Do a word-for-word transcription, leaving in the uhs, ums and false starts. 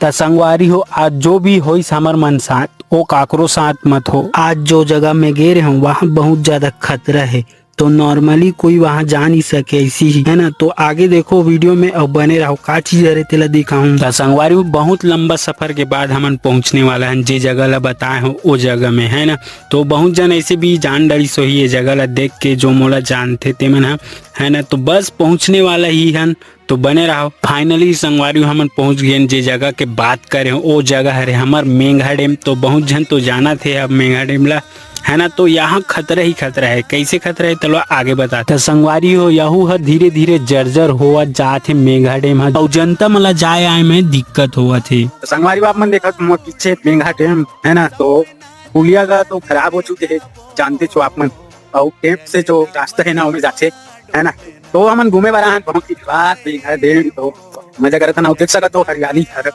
त संगवारी हो, आज जो भी होइस हमर मन साथ, ओ काकरो साथ मत हो। आज जो जगह में गे रहे हूँ, वहाँ बहुत ज्यादा खतरा है, तो normally कोई वहाँ जा नहीं सके ऐसी ही, है ना। तो आगे देखो video में और बने रहो, का चीज हरे तेला दिखाऊं। त संगवारी हो, बहुत लंबा सफर के बाद हमन पहुँचने वाला हन जे जगह ला बताए हो, ओ जगह में, है ना। तो बहुत जन ऐसे भी जान डरिस होही ये जगह ला देख के, जो मोला जानथे तेमन ह, है ना। तो बस पहुँचने वाला ही हन, तो बने रहो। Finally संगवारी हो, हमन पहुँच गए जे जगह के बात करे हो, ओ जगह हरे हमर मेंघा dam। तो बहुत झन तो जानत हे अब मेंघा dam ला, है ना। तो यहाँ खतरा ही खतरा है। कैसे खतरा है, चलो आगे बताते। तो संगवारी हो, यहू ह धीरे धीरे जर्जर होवत जात हे मेंघा dam ह, अउ जनता मन ला जाए आए में दिक्कत होवत हे। तो संगवारी हो, आप मन देखत हो मोर पीछे मेंघा dam, है ना। तो पुलिया का तो खराब हो चुके है, जानते हो आप मन। और dam से जो रास्ता है ना, वो भी जाते, है ना। तो हमन घूमे वाला हैं बहुत ही बार मेंघा dam, तो मजा करत हन। अउ देख सकत हो हरियाली हर